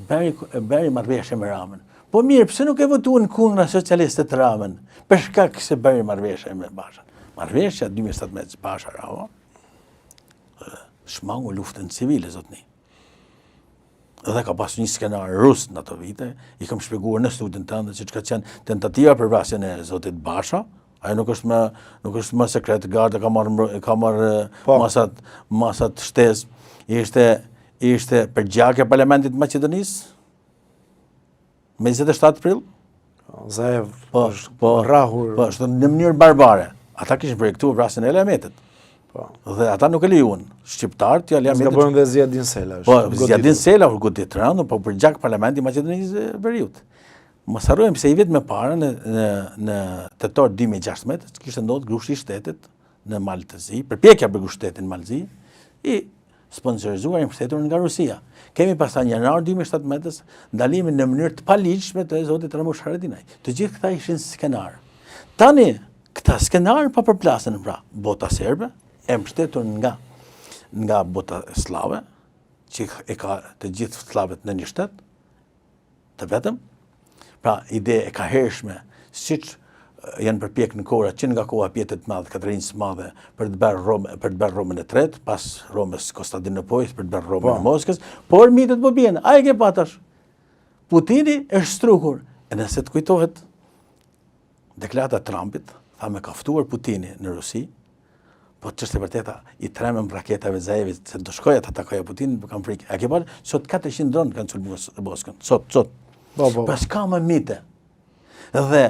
Bëri, bëri marrëveshje me Ramën. Po mirë, pse nuk e votuan kundra socialistët Ramën? Për shkak se bëri marrëveshje me Bashën. Marrëveshja 2017 Basha Rama shmangu luftën civile zotni. Dhe ka pas një skenar rus në ato vite, i kam shpjeguar në studion tënde se çka qenë tentativa për vrasjen e zotit Basha, ajo nuk është më nuk është më sekret, garda ka marrë ka marrë po. masat masat shtesë. Ishte ishte përgjakja e parlamentit të Maqedonisë me 27 prill. Zaev, po, po, rrahur. Po, është në mënyrë barbare. Ata kishin projektuar vrasjen e Ali Ahmetit. Po. Dhe ata nuk e lejuan. Shqiptarët Ali Ahmetit. S'ka bërë dhe Ziadin Sela. Po, Ziadin Sela u godit rëndë, po përgjak parlamenti i Maqedonisë së Veriut. Mos harrojmë se një vit më parë në në në tetor 2016 kishte ndodhur grushti i shtetit në Mal të Zi, përpjekja për grusht shtetin në Mal të Zi, i sponsorizuar i mbështetur nga Rusia. Kemi pastaj në janar 2017 ndalimin në mënyrë të paligjshme të zotit Ramush Haradinaj. Të gjithë këta ishin skenar. Tani këta skenar po përplasen pra bota serbe e mbështetur nga nga bota sllave që e ka të gjithë sllavët në një shtet, të vetëm, pra ide e kahershme, siç janë përpjek në kohëra që nga koha e Pjetrit të Madh, Katerinës së Madhe, për të bërë Romë, për të bërë Romën e tretë, pas Romës Konstantinopojës, për të bërë Romën po. e Moskës, por mitet po bien, a e ke pa tash? Putini është strukur, e nëse të kujtohet deklarata e Trumpit, tha më ka ftuar Putini në Rusi, po ç'është e vërteta, i trembem raketave Zaevit, se do shkoja ta takoja Putinin, po kam frikë. A ke parë? Sot 400 dronë kanë sulmuar Moskën. Sot, sot. Po, po. Pra s'ka më mite. Dhe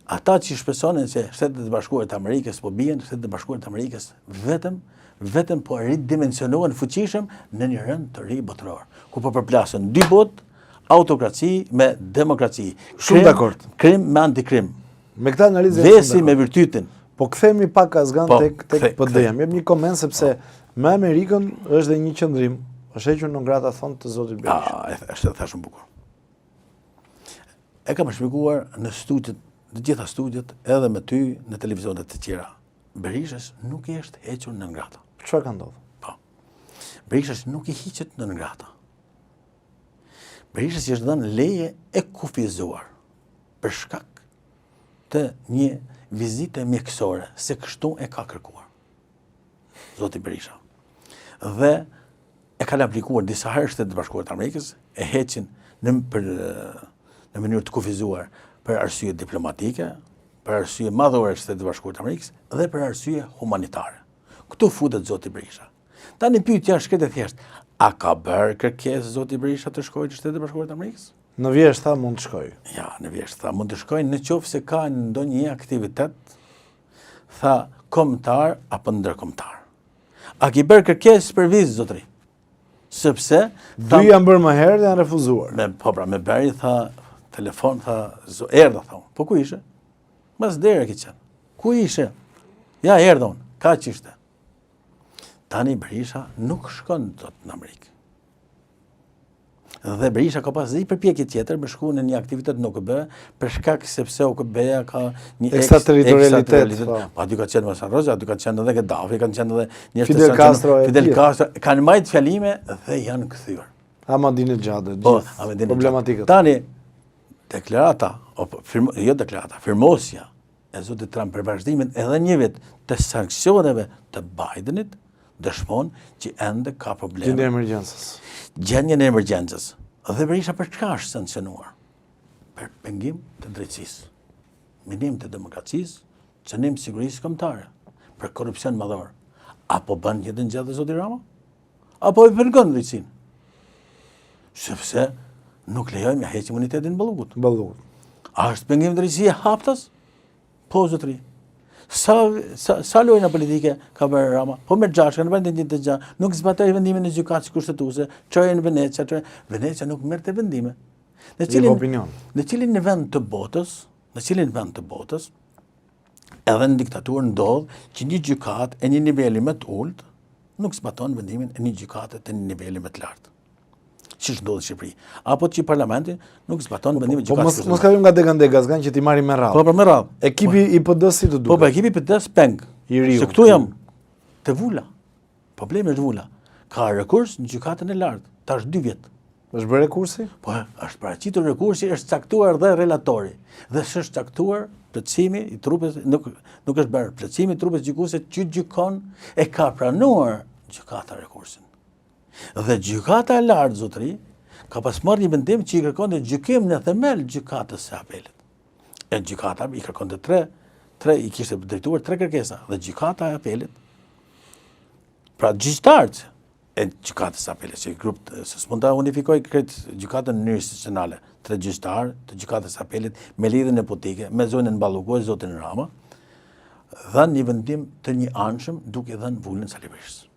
ata që shpresonin se Shtetet e Bashkuara të Amerikës po bien, Shtetet e Bashkuara të Amerikës vetëm vetëm po ridimensionohen fuqishëm në një rend të ri botëror, ku po përplasen dy botë, autokraci me demokraci. Shumë dakord. Krim me antikrim. Me këtë analizë Vesi me virtytin. Po kthehemi pak Azgan po, tek tek PD-ja. Më jep një koment sepse po. me Amerikën është dhe një qëndrim. Është hequr non grata thonë të zotit Berisha. Ah, është e shumë bukur. E kam shpjeguar në studiot, në gjitha studiot, edhe me ty në televizionet të tjera. Berishës nuk i është hequr non grata. Çfarë ka ndodhur? Po. Berishës nuk i hiqet non grata. Berishës i është dhënë leje e kufizuar për shkak të një vizite mjekësore, se kështu e ka kërkuar. Zoti Berisha. Dhe e kanë aplikuar disa herë Shtetet e Bashkuara të Amerikës, e heqin në për në mënyrë të kufizuar për arsye diplomatike, për arsye madhore të Shtetet e Bashkuara të Amerikës dhe për arsye humanitare. Këtu futet zoti Berisha. Tani pyetja është krejt e thjeshtë. A ka bërë kërkesë zoti Berisha të shkojë në Shtetet e Bashkuara të Amerikës? Në vjeshtë tha mund të shkojë. Ja, në vjeshtë tha mund të shkojë në qoftë se ka ndonjë aktivitet tha kombëtar apo ndërkombëtar. A ki bërë kërkesë për vizë zotri? Sepse tha, dy janë bërë më herë dhe janë refuzuar. Me po pra, me bëri tha telefon tha erdha tha. Po ku ishe? Mas dere ke qenë. Ku ishe? Ja erdha unë. Kaq ishte. Tani Berisha nuk shkon dot në Amerikë. Dhe Berisha ka pas një përpjekje tjetër me shku në një aktivitet në OKB, për shkak sepse OKB-ja ka një ekstraterritorialitet. Po. po aty ka qenë Masan Roza, aty ka qenë edhe Gaddafi, kanë qenë edhe njerëz Fidel Castro, Fidel Castro, kanë majt fjalime dhe janë kthyer. Ahmadinejad, po, gjithë problematikët. Tani, deklarata, o, firm, jo deklarata, firmosja e zotit Trump për vazhdimin edhe një vit të sanksioneve të Bidenit, dëshmon që ende ka probleme. Gjendjen e emergjencës. Gjendjen e emergjencës. Dhe Berisha për çka është sanksionuar? Për pengim të drejtësisë, minim të demokracisë, cënim sigurisë kombëtare, për korrupsion madhor. A po bën të njëjtën gjë dhe zoti Rama? Apo e pengon drejtësinë? Sepse nuk lejojmë ja heq imunitetin Ballukut. Ballukut. A është pengim drejtësie haptas? Po, zotri. Sa, sa, sa lojna politike ka bërë Rama? Po me Xhaçkën, në vendin të gjë, nuk zbatoi vendimin e gjykatës kushtetuese, çoi në Venecia, çoi Venecia nuk merrte vendime. Në cilin opinion? Në cilin vend të botës, në cilin vend të botës, edhe në diktaturë ndodh që një gjykatë e një niveli më të ulët nuk zbaton vendimin e një gjykate të një niveli më të lartë. Siç ndodh në Shqipëri. Apo që parlamenti nuk zbaton po, vendimin e po, gjykatës. Po mos mos kalojmë nga dega në degë, Azgan që t'i marrim me radhë. Po, po me radhë. Ekipi po. i PD si të duket. Po, po ekipi i PD-s peng. I riu. Se këtu jam te vula. Problemi është vula. Ka rekurs në gjykatën e lartë, tash 2 vjet. Është bërë rekursi? Po, është paraqitur rekursi, është caktuar dhe relatori. Dhe s'është caktuar plotësimi i trupës, nuk, nuk është bërë plotësimi i trupës gjykuese që gjykon e ka pranuar gjykata rekursin. Dhe gjykata e lartë, zotëri, ka pas marrë një vendim që i kërkonte gjykim në themel gjykatës së apelit. E gjykata i kërkonte tre, tre i kishte drejtuar tre kërkesa dhe gjykata e apelit pra gjyqtarët e gjykatës së apelit, që grup, se s'mund ta unifikoj krejt gjykatën në mënyrë institucionale, tre gjyqtarë të gjykatës së apelit me lidhje nepotike, me zonjën Balluku e zotin Rama, dhanë një vendim të njëanshëm duke dhënë vulën Sali Berishës.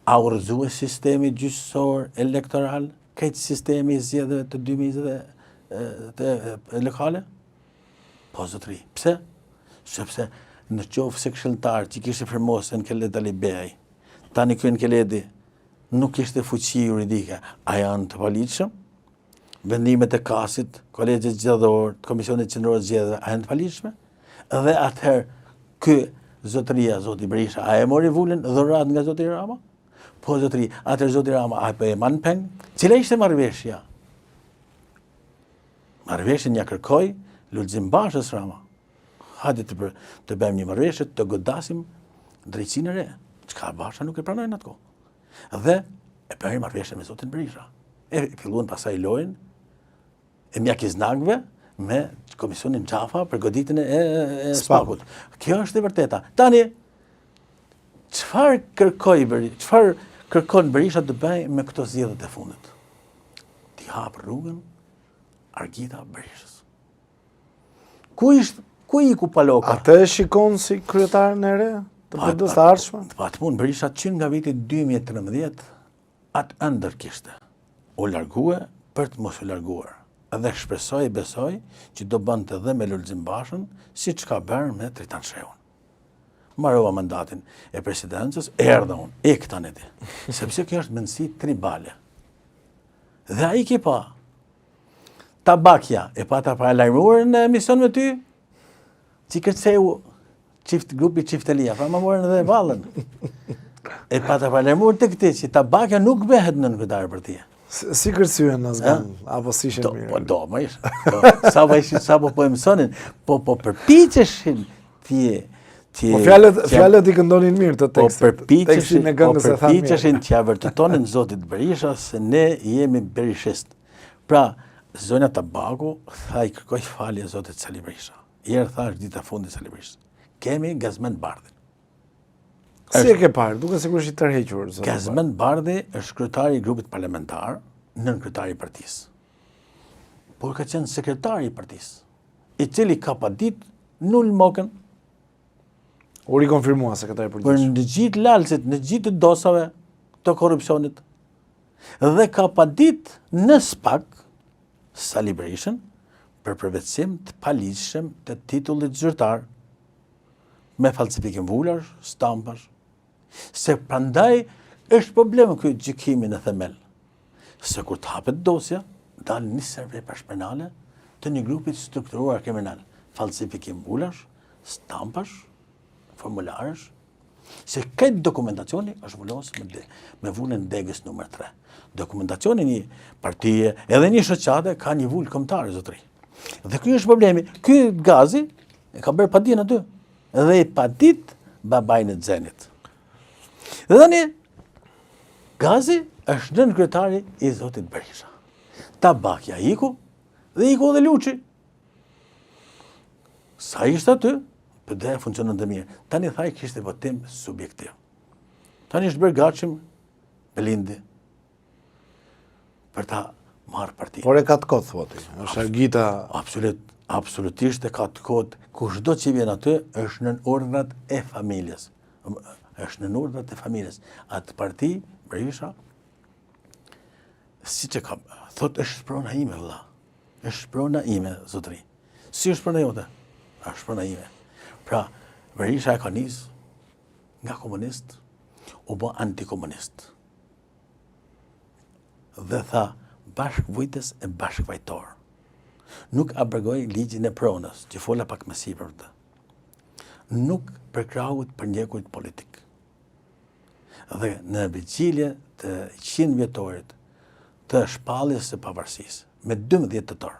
A u rrëzua sistemi gjyqësor elektoral, krejt sistemi i zgjedhjeve të 2020 të lokale? Po, zotëri, pse? Sepse në qoftë se këshilltarë që kishte firmosur Enkelejd Alibeaj, tani ky Enkelejdi nuk kishte fuqi juridike, a janë të paligjshëm? Vendimet e KAS-it, kolegjit zgjedhor, të Komisionit Qendror të Zgjedhjeve, a janë të paligjshme? Dhe atëherë, ky zotëria, zoti Berisha, a e mori vulën dhuratë nga zoti Rama? Po zotëri, atëherë zoti Rama, a po e man peng? Cila ishte marrëveshja? Marrëveshjen ia kërkoi Lulzim Bashës Rama. Hajde të, për, të bëjmë një marrëveshje të godasim drejtësinë e re. Çka Basha nuk e pranoi në atë kohë. Dhe e bëri marrëveshje me zotin Berisha. E filluan pastaj lojën e mjakiznakëve me komisionin Xhafa për goditjen e, e, e Spakut. Kjo është e vërteta. Tani, çfarë kërkoi Berisha, çfarë kërkon Berisha të bëjë me këto zgjedhjet e fundit? T'i hapë rrugën Argita Berishës. Ku ishte, ku iku Paloka? Atë e shikon si kryetaren e re të PD-së të ardhshme? Pa atë punë, Berisha që nga viti 2013, atë ëndërr kishte. U largue për të mos u larguar. Dhe shpresoj, besoj, që do bënte dhe me Lulzim Bashën, siç ka bërë me Tritan Shehun. Mbarova mandatin e presidencës, erdha unë, ik tani ti. Sepse kjo është mendësi tribale. Dhe ai ke pa, Tabakja, e pata paralajmëruar në emision me ty, që kërceu çift, grupi Çiftelia, pra më morën edhe vallen. E pata paralajmëruar te këti, që Tabakja nuk bëhet nënkryetare partie. Si kërcyen në zgan, apo si ishin mirë? Po do, më ishë. Po, sa po ishin, sa po po e mësonin, po po përpiqeshin ti ti Po fjalët fjalët i këndonin mirë të po tekstit. Po përpiqeshin, po përpiqeshin t'ia vërtetonin zotit Berisha se ne jemi berishistë. Pra, zonja Tabaku tha i kërkoj falje zotit Sali Berisha. Ieri tha është dita e fundit Sali Berisha. Kemi Gazmend Bardhin. Si e ke parë? Duket sikur është i tërhequr zoti. Gazmend Bardhi është kryetari i grupit parlamentar, nënkryetari i partisë. Por ka qenë sekretari i partisë, i cili ka padit Nul Mokën. U rikonfirmua sekretari i përgjithshëm. Për në gjithë lalësit, në gjithë të dosave të korrupsionit. Dhe ka padit në SPAK Sali Berishën për përvetësim të paligjshëm të titullit zyrtar me falsifikim vulash, stampash. Se prandaj është problem ky gjykimi në themel. Se kur të hapet dosja, dalin një sërë veprash penale të një grupi të strukturuar kriminal. Falsifikim vulash, stampash, formularësh, se këtë dokumentacioni është vulos me, de, me vulën degës numër 3. Dokumentacioni një partie, edhe një shoqate, ka një vulë kombëtare, zotëri. Dhe ky është problemi. Ky Gazi e ka bërë padinë aty. Dhe i padit babain e Xenit. Dhe tani, Gazi është nënkryetari i zotit Berisha. Tabakja iku, dhe iku dhe Luçi. Sa ishte aty, PD funksiononte mirë. Tani tha i kishte votim subjektiv. Tani është bërë gatshëm Belindi për ta marrë partinë. Por e ka të kotë, thua ti. Është Argita... Absolut, absolutisht e ka të kotë. Kushdo që vjen aty është nën urdhrat e familjes. Është nën urdhrat e familjes. Atë parti, Berisha, siç e ka, thotë është prona ime, vëlla. Është prona ime, zotëri. Si është prona jote? Është prona ime. Pra, Berisha e ka nis nga komunist, u bë antikomunist. Dhe tha, bashkëvujtës e bashkëfajtor. Nuk abrogoi ligjin e pronës, që fola pak më sipër për të. Nuk përkrahu të përndjekurit politik. Dhe në vigjilje të 100 vjetorit. të shpalljes së pavarësisë, me 12 tetor.